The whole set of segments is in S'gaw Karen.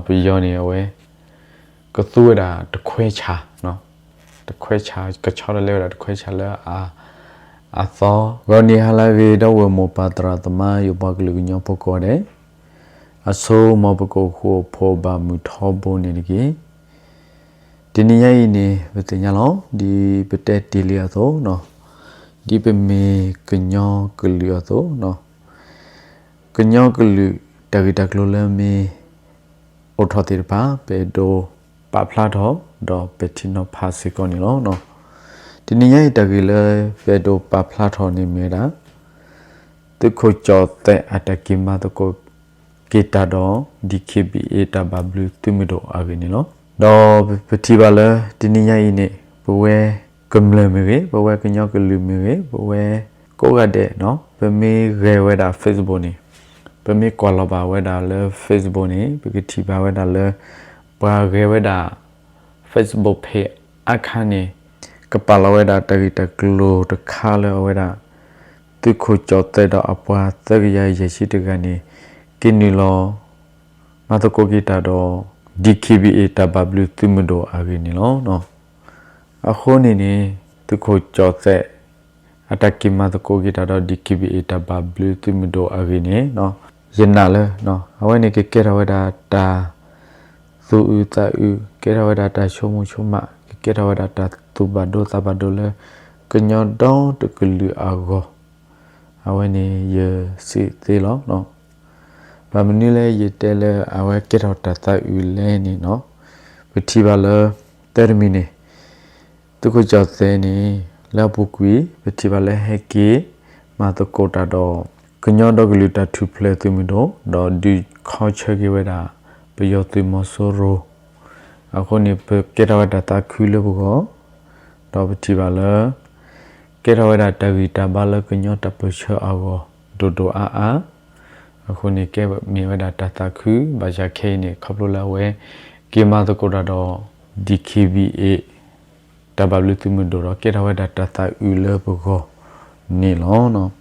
ပယီၤန့ၣ် အဝဲ ကသူဝဲဒၣ်တခွဲဆၣ်, တခွဲဆၣ် ကဆီတလဲဝဲဒၣ်တခွဲဆၣ်လၢအသီ, ဂီၤနံၤဟါလၢအဂ့ၤ ဒီပုၢ်ဝဲၢ်မိၢ်ပၢ်သရၣ်သမါ ယပှၤကလုာ်ကညီဖိကိးဂၤဒဲး, အဆိ မ်ပကအိၣ်ဃူအိၣ်ဖိးဘၣ်မုာ်ထီဘိန့ၣ်တက့ၢ်. တနံၤညါအံၤန့ၣ် ပသ့ၣ်ညါလီၤ ဒ်ပတဲတ့ၢ်လံအသိး, ဒ်ပမ့ၢ်ကညီကလုာ်အသိး, ကညီကလုာ်တၢ်ဂ့ၢ်တၢ်ကျိၤလၢမ့ၢ် အိၣ်ထီၣ်သ့ၣ်တဖၣ် ပအဲၣ်ဒိးပာ်ဖျါထီၣ် ဒီးပဲာ်ထံနီၤဖးစ့ၢ်ကီးန့ၣ်လီၤ. တနံၤညါအံၤတၢ်ဂ့ၢ်လၢပအဲၣ်ဒိးပာ်ဖျါထီၣ်န့ၣ်မ့ၢ်ဝဲဒၣ် သုးခိၣ်ကၠီၣ်သဲးအတၢ်က့ၤမၤသကိးက့ၤတၢ်ဒီး DKBA တၢ်ဘၣ်ဘျုးသုးမုၢ်ဒိၣ်အဂ့ၢ်န့ၣ်လီၤ. ဒီးပထံၣ်ဘၣ်လၢတနံၤညါအံၤန့ၣ် ပဝဲကမျၢၢ်မ့ၢ်ဂ့ၤ, ပဝဲကညီကလုာ်မ့ၢ်ဂ့ၤ, ပဝဲကိးဂၤဒဲး ပမ့ၢ်ဂဲၤဝဲဒၣ် Facebook န့ၣ်, ပမ့ၢ်ကွၢ်လီၤဘၣ်ဝဲဒၣ်လၢ Facebook န့ၣ် ပကထံၣ်ဘၣ်ဝဲဒၣ်လၢ ပှၤဂဲၤဝဲဒၣ် Facebook page အခါန့ၣ် ကပာ်လီၤဝဲဒၣ်တၢ်ဂ့ၢ်တၢ်ကျိၤတခါလၢအဝဲဒၣ် သုးခိၣ်ကၠီၣ်သဲးဒီးအပှၤသၢကယၤယဲၢ်ဆံတဂၤန့ၣ် က့ၤနုာ်လီၤ မၤသကိးက့ၤတၢ်ဒီး DKBA တၢ်ဘၣ်ဘျုးသုးမုၢ်ဒိၣ်အဂ့ၢ်န့ၣ်လီၤ. အဃိန့ၣ်န့ၣ် သုးခိၣ်ကၠီၣ်သဲး အတၢ်က့ၤမၤသကိးက့ၤတၢ်ဒီး DKBA တၢ်ဘၣ်ဘျုးသုးမုၢ်ဒိၣ်အဂ့ၢ်န့ၣ် ယနာ်လၢ အဝဲန့ၣ်ကကဲထီၣ်ဝဲဒၣ်တၢ်သူၣ်အုးသးအုး, ကဲထီၣ်ဝဲဒၣ်တၢ်ဆိကမိၣ်ဆိကမး, ကကဲထီၣ်ဝဲဒၣ်တၢ်သူၣ်ဘၣ်ဒိသးဘၣ်ဒိလၢ ကညီဒီတကလုာ်အဂီၢ် အဝဲန့ၣ်ယစံးသ့လီၤ. ဘၣ်မနုၤလၢယတဲလၢအဝဲကဲထီၣ်တၢ်သးအုးလဲၣ်န့ၣ် ပထံၣ်ဘၣ်လၢ တၢ်တမံၤန့ၣ် သုးခိၣ်ကၠီၣ်သဲးန့ၣ် လၢအပူၤကွံာ် ပထံၣ်ဘၣ်လၢဟဲက့ၤ မၤသကိးတၢ်ဒီး ကညီဒီကလုာ်တၢ်ထူၣ်ဖျဲးသုးမုၢ်ဒိၣ် ဒီးဒုးခီဆၢက့ၤဝဲဒၣ် ပယီၤသုးမီၤစိရိၤ, အဃိန့ၣ် ပကဲထီၣ်ဝဲဒၣ်တၢ်သးခုလၢပဂီၢ်, ဒီးပထံၣ်ဘၣ်လၢ ကဲထီၣ်ဝဲဒၣ်တၢ်ဂံၢ်တၢ်ဘါလၢကညီတၢ်ပၢၢ်ဆၢအဂီၢ် ဒိၣ်ဒိၣ်အါအါ, အဃိန့ၣ် ကဲမ့ၢ်ဝဲဒၣ်တၢ်သးခု ဘၣ်ဆၣ်ခဲအံၤန့ၣ် ခီဖျိလၢအဝဲ က့ၤမၤသကိးတၢ်ဒီး DKBA တၢ်ဘၣ်ဘျုးသုးမုၢ်ဒိၣ်ဒီး ကဲထီၣ်ဝဲဒၣ်တၢ်သးအုးလၢပဂီၢ်န့ၣ်လီၤ.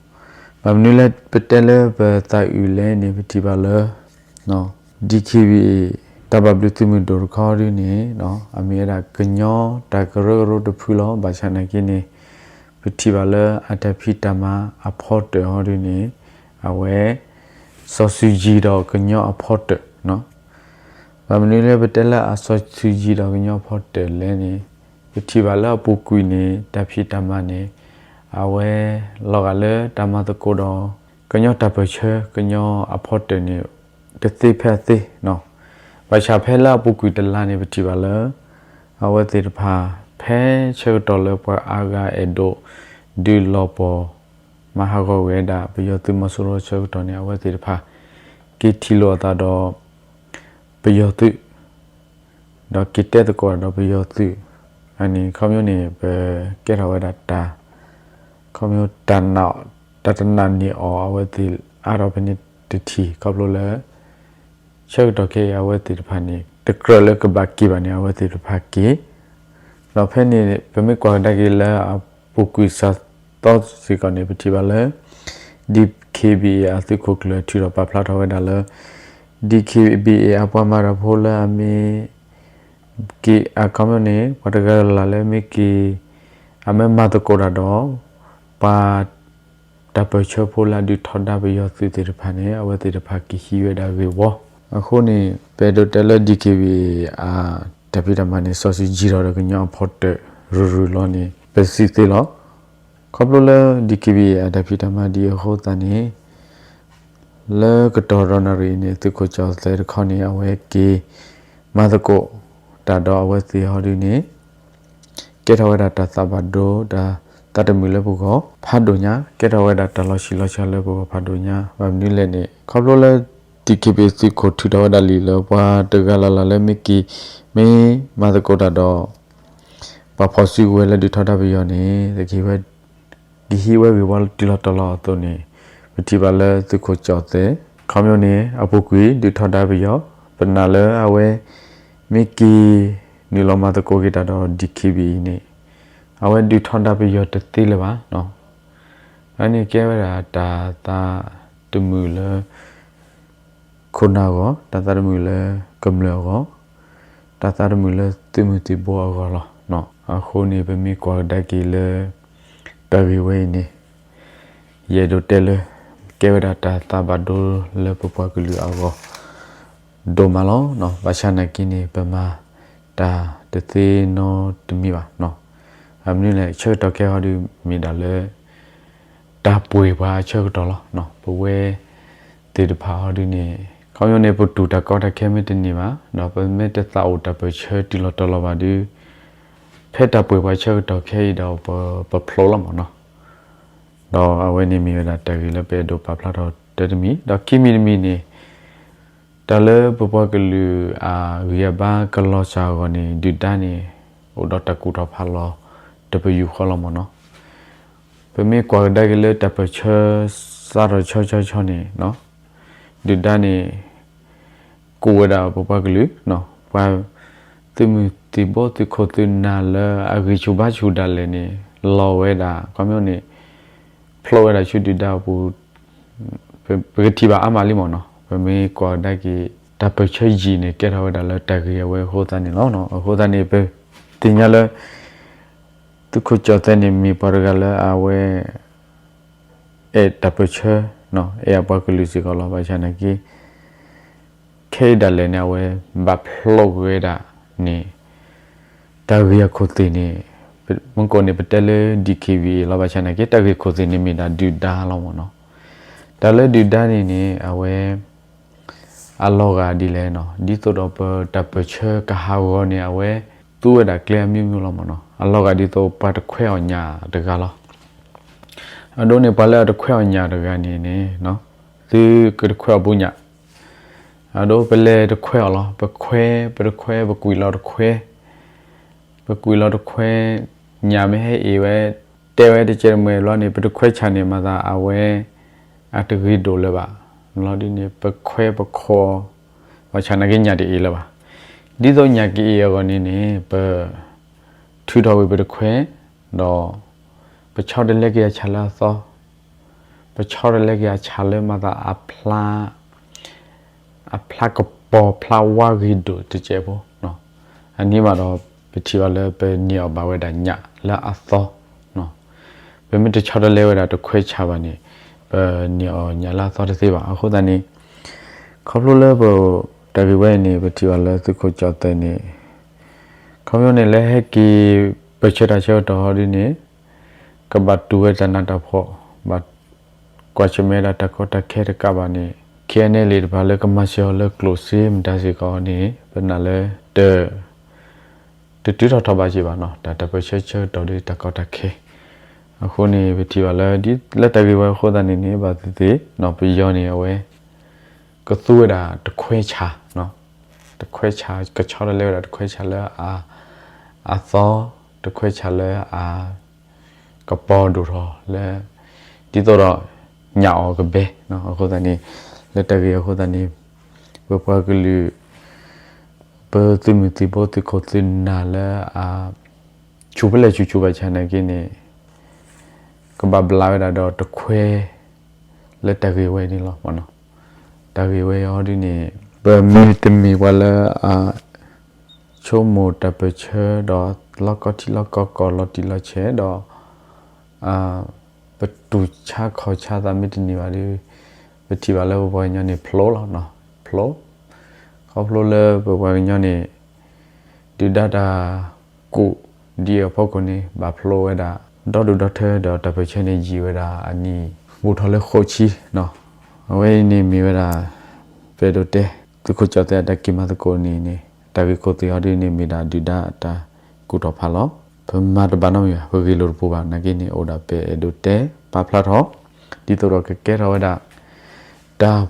ဘၣ်မနုၤလၢပတဲလၢပသးအုးလဲၣ်န့ၣ် ပထံၣ်ဘၣ်လၢ DKBA တၢ်ဘၣ်ဘျုးသုးမုၢ်ဒိၣ်တခီဒ်န့ၣ် အမ့ၢ်ဝဲဒၣ်ကညီတၢ်ကရၢကရိတဖုလီၤ. ဘၣ်ဆၣ်နာ်က့န့ၣ် ပထံၣ်ဘၣ်လၢအတၢ်ဖံးတၢ်မၤအဖီတၢၣ်ဟီဒ်န့ၣ် အဝဲ စီၤစုၤယံၤဒီးကညီအဖီတၢၣ် ဘၣ်မနုၤလၢပတဲလၢအစီၤစုၤယံၤဒီးကညီအဖီတၢၣ်လဲၣ်န့ၣ် ပထံၣ်ဘၣ်လၢအပူၤကွံာ်န့ၣ် တၢ်ဖံးတၢ်မၤန့ၣ် အဝဲလီၤဂာ်လၢတၢ်မၤသကိးဒီး ကညီတၢ်ပၢၢ်ဆၢ ကညီအဖီတၢၣ်န့ၣ် တသ့ဖဲအသ့, ဘၣ်ဆၣ်ဖဲလၢအပူၤကွံာ်တလါန့ၣ် ပထံၣ်ဘၣ်လၢ အဝဲသ့ၣ်တဖၣ် ဖဲဆၢကတီၢ်လၢပှၤအါဂၤအဲၣ်ဒိး ဒုးလီၤပှီၢ် မၤဟးဂီၤဝဲဒၣ် ပယီၤသုးမီၤစိရိၤဆၢကတီၢ်န့ၣ် အဝဲသ့ၣ်တဖၣ် က့ၤထံၣ်လိာ်အသးဒီး ပယီၤသုး ဒီးက့ၤတဲသကိးဒီးပယီၤသုး, အန့ၣ်ခီဖျိန့ၣ် ပကဲထီၣ်ဝဲဒၣ်တၢ် ခီဖျိ တၢ်တနာ်န့ၢ်အီၤအဝဲသ့ၣ်အါထီၣ်ဖဲန့ၣ်တထံၣ် ခီဖျိလၢ ဆၢကတီၢ်ခဲအံၤ အဝဲသ့ၣ်တဖၣ်န့ၣ် တကြၢးလၢကဘၣ်က့ၤဘၣ်န့ၣ် အဝဲသ့ၣ်တဖၣ်က့ၤ ဒီးဖဲန့ၣ် ပမ့ၢ်ကွၢ်ကဒါက့ၤလၢအပူၤကွံာ်စးသီစ့ၢ်ကီးန့ၣ် ပထံၣ်ဘၣ်လၢ DKBA အသုးခိၣ်ကျၢၢ်ထုးထီၣ်ပာ်ဖျါထီၣ်ဝဲဒၣ်လၢ DKBA အပှၤမၤတၢ်ဖိလၢအမ့ၢ် က့ၤအခီပညီန့ၣ် ပှၤတဂၤလၢ်လၢ်လၢမ့ၢ်က့ၤ အမ့ၢ်မၤသကိးတၢ်ဒီး ပှၤတၢ်ပၢၢ်ဆၢဖိလၢအဒုးထီဒါပယီၤသုးသ့ၣ်တဖၣ်န့ၣ် အဝဲသ့ၣ်တဖၣ်က့ၤဟံးဝဲဒၣ်ဂ့ၢ်ဝီ, အဃိန့ၣ် ပအဲၣ်ဒိးတဲလၢ DKBA အတၢ်ဖံးတၢ်မၤန့ၣ် စီၤစုၤယံၤထီၣ်ဒီးကညီအဖီတၢၣ်ရုၢ်ရုၢ်လီၤန့ၣ် ပစံးသ့လီၤ. ခီဖျိလၢ DKBA အတၢ်ဖံးတၢ်မၤဒ်အဃိသတးန့ၣ် လၢကတီၢ်ဒီးနၣ်ရံၣ်အံၤန့ၣ် သုးခိၣ်ကၠီၣ်သဲးတခီန့ၣ် အဝဲက့ၤမၤသကိးတၢ်ဒီးအဝဲသ့ၣ်ဟီဒ်န့ၣ် ကဲထီၣ်ဝဲဒၣ်တၢ်သးဘၣ်ဒိ တၢ်သးတမုာ်လၢပဂီၢ်ဖးဒိၣ်ညါ, ကဲထီၣ်ဝဲဒၣ်တၢ်လီၤဆံးလီၤစှၤလၢပဂီၢ်ဖးဒိၣ်ညါ, ဘၣ်မနုၤလဲၣ်န့ၣ် ခီဖျိလၢ DKBA သုးခိၣ်ထုးထီၣ်ဝဲဒၣ်လံာ်လၢ ပှၤတဂၤလၢ်လၢ်လၢမ့ၢ်က့ၤ မ့ၢ်မၤသကိးတၢ်ဒီး ပှၤဖီၣ်စုကဝဲၤလၢဒုးထီဒါပယီၤန့ၣ် ကဟံးဝဲဂ့ၢ်ဝီတုၤလီၤတီၤလီၤအသိးန့ၣ် ပထံၣ်ဘၣ်လၢသုးခိၣ်ကၠီၣ်သဲး ခီဖျိန့ၣ် အပူၤကွံာ်ဒုးထီဒါပယီၤ, ပနာ်လၢအဝဲ မ့ၢ်က့ၤနုာ်လီၤမၤသကိးက့ၤတၢ်ဒီး DKBA အံၤန့ၣ် အဝဲဒုးထီဒါပယီၤတသ့လၢၤဘၣ်. အန့ၣ်ကဲဝဲဒၣ်တၢ်သးတမုာ်လၢ ခိၣ်နၢ်အဂီၢ်, တၢ်သးတမုာ်လၢက ကမျၢၢ်အဂီၢ်, တၢ်သးတမုာ်လၢသုးမုၢ်သံၣ်ဘိအဂီၢ်လီၤ. အဃိန့ၣ် ပမ့ၢ်ကွၢ်ကဒါက့ၤလၢ တၢ်ဂ့ၢ်ဝဲအံၤန့ၣ် ယအဲၣ်ဒိးတဲလၢ ကဲဝဲဒၣ်တၢ်သးဘၣ်ဒိလၢပပှၤကလုာ်အဂီၢ် ဒိၣ်မးလီၤ. ဘၣ်ဆၣ်နာ်က့န့ၣ် ပမၤတၢ်တသ့နီတမံၤဘၣ်. အမနုၤလဲၣ် ဆၢကတီၢ်ခဲအံၤဒုး မ့ၢ်ဒၣ်လၢ တၢ်ပှ့ၤပှၤအဆၢကတီၢ်လီၤ. ပဝဲသ့ၣ်တဖၣ်အံၤဒုးန့ၣ် ခီဖျိန့ၣ် ပတူၢ်တၢ်ကီတၢ်ခဲမ့ၢ်တန့ၢ်ဘၣ်, ဒီးပမ့ၢ်တသးအိၣ်တၢ်ပၢၢ်ဆၢတုၤလီၤတီၤလီၤဘၣ်ဒုး ဖဲတၢ်ပှ့ၤပှၤဆၢကတီၢ်ခဲအံၤဒီး ပဖျိလီၤမ့ၢ်နီၤ. ဒီးအဝဲန့ၣ်မ့ၢ်ဝဲဒၣ်တၢ်ဂ့ၢ်လၢပအဲၣ်ဒိးပာ်ဖျါထီၣ်တၢ်တမံၤ, ဒီးခံမံၤတမံၤန့ၣ် တၢ်လၢပပှၤကလုာ်အဂံၢ်အဘါကလီၤစၢ်အဂီၢ်န့ၣ် ဒုၣ်ဒါန့ၣ် အိၣ်ဒီးတၢ်ကူၣ်ထီၣ်ဖးလီၤ တပယူာ်ဃီလီၤမ့ၢ်နီၤ. ပမ့ၢ်ကွၢ်ကဒါက့ၤလၢတၢ်ပၢၢ်ဆၢ စးထီၣ်ဆီဆီဆီန့ၣ် ဒုၣ်ဒါန့ၣ် ကူၣ်ဝဲဒၣ်ပပှၤကလုာ်, ပှၤသုးမုၢ်သံၣ်ဘိသုးခိၣ်သုးနၢ်လၢအဂံၢ်ဆူၣ်ဘါဆူၣ်ဒၣ်လဲာ်န့ၣ် လီၤဝဲဒၣ် ခီဖျိန့ၣ် ဖျိဝဲဒၣ်ဆူဒုၣ်ဒါအပူၤ ပကထံၣ်ဘၣ်အါမးလံမ့ၢ်နီၤ. ပမ့ၢ်ကွၢ်ကဒါက့ၤ တၢ်ပၢၢ်ဆၢယံာ်န့ၣ် ကဲထီၣ်ဝဲဒၣ်လၢတၢ်ဂ့ၢ်အဝဲအဃိသတးန့ၣ်လီၤ. အဃိသတးန့ၣ် ပသ့ၣ်ညါလၢ သုးခိၣ်ကၠီၣ်သဲးန့ၣ် မ့ၢ်ပှၤတဂၤလၢအဝဲ အဲၣ်တၢ်ပၢၢ်ဆၢ, အဲၣ်အပှၤကလုာ်စ့ၢ်ကီးလီၤ. ဘၣ်ဆၣ်နာ်က့ ခဲအံၤဒၣ်လဲာ်န့ၣ် အဝဲဘၣ်ဖျိကွံာ်ဝဲဒၣ်န့ၣ် တၢ်ဂ့ၢ်အခိၣ်သ့ၣ်န့ၣ် မ့ၢ်ကီးန့ၣ် ပတဲလၢ DKBA လီၤ. ဘၣ်ဆၣ်နာ်က့ တၢ်ဂ့ၢ်ခိၣ်သ့ၣ်န့ၣ်မ့ၢ်ဒၣ်ဒုၣ်ဒါလီၤမ့ၢ်နီၤ. တၢ်လၢဒုၣ်ဒါန့ၣ်န့ၣ် အဝဲ အလီၤဂာ်ဒ်လဲၣ်နီၤ, ဒ်သိးဒီးပတၢ်ပၢၢ်ဆၢကဟးဂီၤန့ၣ် အဝဲသူဝဲဒၣ်ကျဲအမျိုးမျိုးလီၤမ့ၢ်နီၤ. အလီၤဂာ်ဒ်သိးပှၤတခွဲးအီၣ်ညၣ်တဂၤလီၤ. အဒိန့ၣ် ပှၤလၢအတခွဲးအီၣ်ညၣ်တဂၤန့ၣ်န့ၣ် သုကတခွဲးအီၣ်ဘၣ်ညၣ်, အဒိပလဲၤတခွဲးအီၤလီၤ. ပခွဲး ပတခွဲး ပကွံာ်လီၤတခွဲး, ပကွံာ်လီၤတခွဲး, ညၣ်မ့ၢ်ဟဲအ့ၣ်ဝဲ, တဲဝဲတကဲတမှဲၤဘျီန့ၣ် ပတခွဲးဆၣ်န့ၣ် မၤသးအဝဲ အတဂ့ၤဒိၣ်လၢၤဘၣ်. ဘျီဒ်န့ၣ် ပခွဲးပခီၣ်, ဘၣ်ဆၣ်နာ်က့ညၣ်တအ့ၣ်လၢၤဘၣ်. ဒ်သိးညၣ်ကအ့ၣ်အဂီၢ်န့ၣ်န့ၣ် ပ ထုးထီၣ်ကွံာ်ပတခွဲး, ဒီး ပဆီတလဲက့ၤအဆၣ်လၢအသီ, ပဆီတလဲက့ၤအဆၣ်လၢမၤသးအဖျါ အဖျါကပီၤဖျါဝါဂ့ၤဒိၣ်တစဲးဖိ, အန့ၣ်ဘၣ်ဒီး ပထံၣ်ဘၣ်လၢပန့ၢ်အီၣ်ဘၣ်ဝဲဒၣ်ညၣ်လၢအသီ, ပမ့ၢ်တဆီတလဲဝဲဒၣ်တခွဲးဆၣ်ဘၣ်န့ၣ် ပန့ၢ်အီၣ်ညၣ်လၢအသီတသ့ဘၣ်. အဃိသတးန့ၣ် ခီဖျိလၢပ တၢ်ဂ့ၢ်ဝဲအံၤန့ၣ် ပထံၣ်ဘၣ်လၢသုးခိၣ်ကၠီၣ်သဲးန့ၣ် ခီဖျိန့ၣ်လၢဟဲက့ၤ ပၢၢ်ဆၢတၢ်ဆၢကတီၢ်ဟီဒ်န့ၣ် ကဘၣ်တူၢ်ဝဲတၢ်နးတၢ်ဖှီၣ်, ဘၣ်ကွၢ်ဆၢၣ်မဲာ်ဝဲဒၣ်တၢ်ကီတၢ်ခဲတကးဘၣ်န့ၣ် KNLA တဖၣ်လၢကမၤစၢၤအီၤလၢကျိၣ်စ့မတၤစ့ၢ်ကီးန့ၣ် ပနာ်လၢတ တတုၤထီၣ်ထီၣ်ဘးက့ၤဘၣ်နီၤ, တၢ် တၢ်ပၢၢ်ဆၢဆၢကတီၢ်ဒီးတၢ်ကီတၢ်ခဲ. အဃိန့ၣ် ပထံၣ်ဘၣ်လၢ ဒ်လၢတၢ်ဂ့ၢ်ဝဲအဃိသတးန့ၣ်န့ၣ် ဘၣ်သ့ၣ်သ့ၣ် ပယီၤန့ၣ် အဝဲ ကသူဝဲဒၣ်တခွဲးဆၣ်, တခွဲးဆၣ် ကဆီတလဲဝဲဒၣ်တခွဲးဆၣ်လၢအ အသီ, တခွဲးဆၣ်လၢအ ကပီၤဒိၣ်ထီၣ်လၢ ဒ်သိးဒီး ညၣ်အီၣ်ကဘဲ. အဃိသတးန့ၣ် လၢတၢ်ဂ့ၢ်အဃိသတးန့ၣ် ပပှၤကလုာ် ပသုးမုၢ်သံၣ်ဘိသုးခိၣ်သုးနၢ်လၢအ ဆူၣ်ဖဲလဲၣ်ဆူၣ်ဆူၣ်ဘၣ်ဆၣ်နာ်က့န့ၣ် ကဘၣ်ဘျးဝဲဒၣ်ဒီးတခွဲး လၢတၢ်ဂ့ၢ်ဝဲန့ၣ်လီၤ. တၢ်ဂ့ၢ်ဝဲအံၤဒ်န့ၣ် ပမ့ၢ်တမ့ၢ်ပှၤလၢအ ဆိကမိၣ်တၢ်ပၢၢ်ဆၢဒီး လီၢ်ကီၢ်ထံလီၢ်ကီၢ်ကီၢ်လီၤတံၢ်လီၤဆဲးဒီး ပတူၢ်ဆါခီၣ်ဆါသးမ့ၢ်တန့ၢ်ဘၣ်ဒီး ပထံၣ်ဘၣ်လၢပပှၤကညီန့ၣ်ဖျိလီၤ. ဖျိ ခီဖျိလၢပပှၤကညီန့ၣ် ဒုၣ်ဒါတၢ်ကူၣ်ဒံးအဖီခိၣ်န့ၣ် ဘၣ်ဖျိဝဲဒၣ် ဒီဒူၣ်ဒီထၢဒီးတၢ်ပၢၢ်ဆၢန့ၣ်ယံာ်ဝဲဒၣ်အနံၣ် ဘူးထီၣ်လၢဃိးဆံ. အဝဲအံၤန့ၣ်မ့ၢ်ဝဲဒၣ် ပအဲၣ်ဒိးတဲ သုးခိၣ်ကၠီၣ်သဲးအတၢ်က့ၤမၤသကိးန့ၣ်န့ၣ် တၢ်ဂ့ၢ်ခိၣ်သ့ၣ်အီၤဒ်န့ၣ်မ့ၢ်ဒၣ်ဒုၣ်ဒါအတၢ်ကူၣ်ထီၣ်ဖးလီၤ. ပမၤတဘၣ်နီတမံၤဘၣ်, ပဂ့ၢ်လိာ်တပူၤဘၣ်. နာ်က့န့ၣ် အိၣ်ဒၣ်ပအဲၣ်ဒိးတဲပာ်ဖျါထီၣ် ဒ်သိးဒီးကကဲထီၣ်ဝဲဒၣ် တၢ်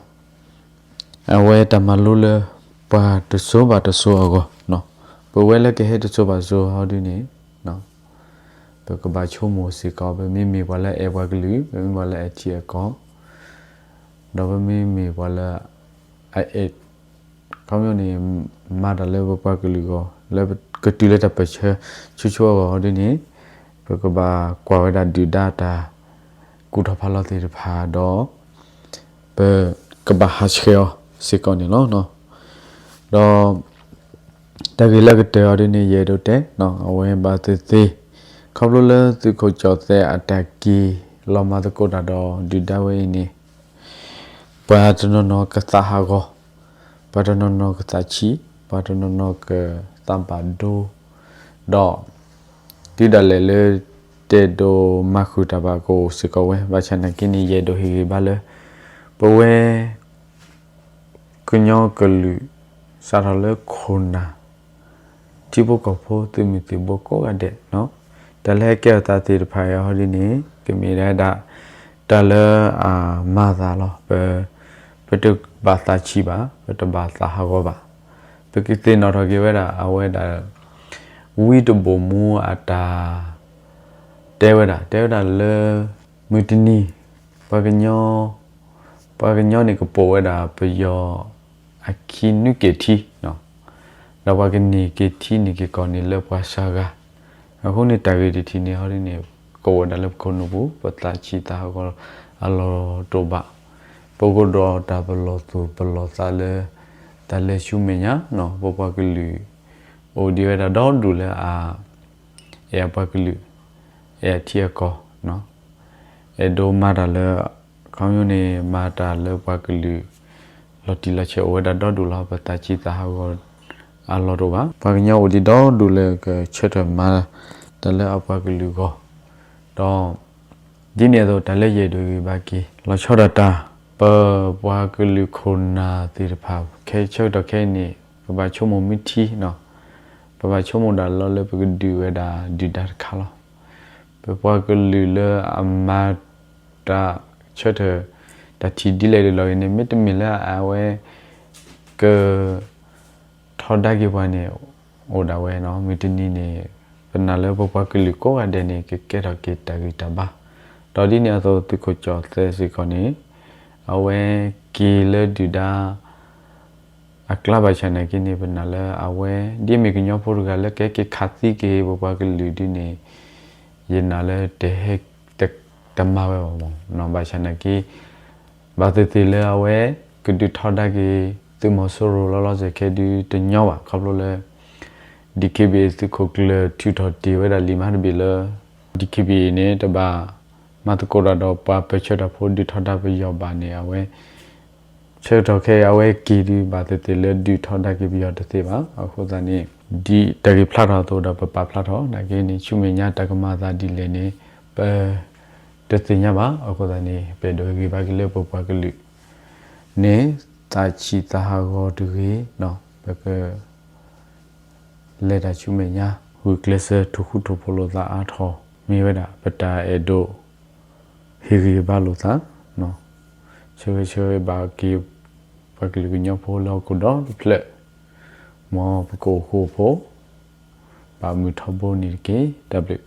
အဝဲတၢ်မၤလိလၢ ပှၤတစိၤဘၣ်တစိၤအဂီၢ်, ပဝဲလၢကဟဲတစိၤဘၣ်တစိၤဟီဒ်န့ၣ် ပကဘၣ်ဆိကမိၣ်စ့ၢ်ကီး ပမ့မ့ၢ်ပှၤလၢအအဲၣ်ပှၤကလုာ်, ပမ့ၢ်ပှၤလၢအအဲၣ်ထံအဲၣ်ကီၢ်, ဒီးပမ့မ့ၢ်ပှၤလၢ အအဲၣ် ခီဖျိန့ၣ် မၤတၢ်လၢပပှၤကလုာ်အဂီၢ် လၢကတုၤလၢတၢ်ပၢၢ်ဆၢဆိဆိအဂီၢ်ဒ်န့ၣ် ပကဘၣ်ကွၢ်ဝဲဒၣ်ဒုၣ်ဒါတၢ်ကူၣ်ထီၣ်ဖးလီၤသ့ၣ်တဖၣ်ဒီး ပကဘၣ်ဟးဆှဲးအီၤစ့ၢ်ကီးန့ၣ်လီၤ. ဒီး တၢ်ဂ့ၢ်လၢကတၢၢ်အီၤဒ်န့ၣ် ယအဲၣ်ဒိးတဲ အဝဲဘၣ်သ့ၣ်သ့ၣ် ခီဖျိလၢသုးခိၣ်ကၠီၣ်သဲးအတၢ်က့ၤ လီၤမၤသကိးတၢ်ဒီးဒုၣ်ဒါဝဲအံၤန့ၣ် ပှၤတနီၤနီၤကသးဟးဂီၤ, ပှၤတနီၤနီၤကသးဆံး, ပှၤတနီၤနီၤကသးဘၣ်ဒိ, ဒီး တုၤဒၣ်လဲာ်လၢ တအဲၣ်ဒိးမၤဃုာ်တၢ်ဘၣ်ကအိၣ်စ့ၢ်ကီးဝဲ, ဘၣ်ဆၣ်နာ်က့န့ၣ် ယအဲၣ်ဒိးဟ့ၣ်ဂံၢ်ဘါလၢ ပဝဲ ကညီကလုာ် စးထီၣ်လၢခိၣ်နၢ် ထံဖိကီၢ်ဖိသုးမုၢ်သံၣ်ဘိကိးဂၤဒဲး, တၢ်လၢဟဲကဲထီၣ်သးသ့ၣ်တဖၣ်အံၤဟီဒ်န့ၣ် ကမ့ၢ်ဒၣ် တၢ်လၢအမၤသးလီၤ. ပ ပတဘၣ်သးဆံးဘၣ်, ပတဘၣ်သးဟးဂီၤဘၣ်. ပကသ့ၣ်နီၣ်ထီၣ်က့ၤဝဲဒၣ် အဝဲဒၣ် ဝံတဘိၣ်မူအတၢ် တဲဝဲဒၣ်, တဲဝဲဒၣ်လၢ မုၢ်တနံၤ ပှၤကညီ ပှၤကညီန့ၣ်ကပိာ်ဝဲဒၣ်ပယီၤ အခံနွံက့ၤထံ, ဒီးပှၤကန့ၢ်က့ၤထံန့ၢ်က့ၤကီၢ်န့ၣ်လၢပှၤစှၤဂၤ, အဃိန့ၣ်တၢ်ဂ့ၢ်တထံၣ်န့ၣ်ဟီဒ်န့ၣ် ကအိၣ်ဝဲဒၣ်လၢပခိၣ်နူာ်ပူၤ ပသးဆံးသးဟးဂီၤအလီၢ်တအိၣ်ဘၣ်. ပကဒိးတၢ်ပလီၢ်သူၣ်ပလီၢ်သးလၢ တၢ်လဲၤဆူမဲာ်ညါ, ပပှၤကလုာ် အိၣ်ဒံးဝဲဒၣ်ဒီဒူၣ်လၢအ အဲၣ်အပှၤကလုာ်, အဲၣ်အထံအကီၢ်, အဲၣ်ဒိးမၤတၢ်လၢ ခီဖျိန့ၣ် မၤတၢ်လၢပှၤကလုာ် လီၤတံၢ်လီၤဆဲးအိၣ်ဝဲဒၣ်ဒီဒူၣ်လီၤ. ပသးဆံးသးဟးဂီၤအလီၢ်တအိၣ်ဘၣ်. ပှၤကညီအိၣ်ဒံးဒီဒူၣ်လၢကဆၢထၢၣ်မၤတၢ်လၢအပှၤကလုာ်အဂီၢ်, ဒီး ဒ်န့ၣ်အသိးတၢ်လၢယအဲၣ်ဒိးဂ့ၢ်ဘၣ်က့ၤ လီၤဆီဒၣ်တၢ် ပပှၤကလုာ်ခိၣ်နၢ်သ့ၣ်တဖၣ် ခဲဆၢကတီၢ်ခဲအံၤန့ၣ် ပဘၣ်ဆိကမိၣ်မ့ၢ်ထံ, ပဘၣ်ဆိကမိၣ်ဒၣ်လီလၢပကဒုးဝဲဒၣ်ဒုၣ်ဒါတခါလီၤ. ပပှၤကလုာ်လၢအမၤတၢ်ဆၢထၢၣ် တၢ်ထံၣ်ဒ်လဲၣ်ဒ်လဲၣ်ဂ့ၤန့ၣ် မ့တမ့ၢ်လၢအဝဲ က ထီဒါက့ၤပှၤန့ၣ် အိၣ်ဒၣ်ဝဲနီၤ. မုၢ်တနံၤန့ၣ် ပနာ်လၢပပှၤကလုာ်ကိးဂၤဒဲးန့ၣ် ကကဲထီၣ်က့ၤတၢ်ဂံၢ်တၢ်ဘါ, ဒီးဒ်န့ၣ်အသိးသုးခိၣ်ကၠီၣ်သဲးစ့ၢ်ကီးန့ၣ် အဝဲက့ၤလၢဒုၣ်ဒါ အကျါဘၣ်ဆၣ်နာ်က့န့ၣ် ပနာ်လၢအဝဲ ဒ်အမ့ၢ်ကညီဖိတဂၤလၢကဟဲက့ၤခးသံက့ၤ ပပှၤကလုာ်ဒ်န့ၣ် ယနာ်လၢတဟဲ တမၤဝဲဘၣ်မး ဘၣ်ဆၣ်နာ်က့ ဘၣ်သ့ၣ်သ့ၣ်လၢအဝဲ ကဒုးထီဒါက့ၤ သုးမီၤစိရိၤလီၤလီၤဆဲးခဲဒုးတညီဘၣ် ခီဖျိလၢ DKBA သုးခိၣ်ကျၢၢ်ထုးထီၣ်တ့ၢ်ဝဲဒၣ်လံာ်မါတဘ့ၣ်လၢ DKBA န့ၣ် တဘၣ်မၤသကိးတၢ်ဒီးပှၤပၢၢ်ဆၢတၢ်ဖိဒုးထီဒါပယီၤဘၣ်န့ၣ် အဝဲ ဆၢကတီၢ်ခဲအံၤအဝဲက့ၤဒုး ဘၣ်သ့ၣ်သ့ၣ်လၢဒုးထီဒါက့ၤပယီၤတသ့ဘၣ်. အဃိသတးန့ၣ် ဒ်တၢ်ဂ့ၢ်ဖျါထီၣ်အသိးဒီးပပာ်ဖျါထီၣ် နာ်က့န့ၣ် ဆူမဲာ်ညါတၢ်ကမၤအသးဒ်လဲၣ်န့ၣ် ပ တသ့ၣ်ညါဘၣ်. အဃိသတးန့ၣ် ပအဲၣ်ဒိးဂ့ၢ်ဘၣ်က့ၤလၢပပှၤကလုာ်န့ၣ် သးဆံးသးဟးဂီၤတဂ့ၤ, ပက လဲၤတၢ်ဆူမဲာ်ညါ ဂုာ်ကျဲးစၢးထိၣ်ဃူထိၣ်ဖိးလိာ်သးအါထီၣ် မ့ၢ်ဝဲဒၣ်ပတၢ်အဲၣ်ဒိး ဟ့ၣ်ဂံၢ်ဘါလိာ်သး, ဆၢဂ့ၤဆၢဝါဘၣ်က့ၤ ပှၤကလုာ်ကညီဖိလၢဟီၣ်ခိၣ်ဒီတဖျၢၣ်, မ်ပကအိၣ်ဃူအိၣ်ဖိး ဘၣ်မုာ်ထီဘိန့ၣ်တက့ၢ်. တၢ်ဘျုး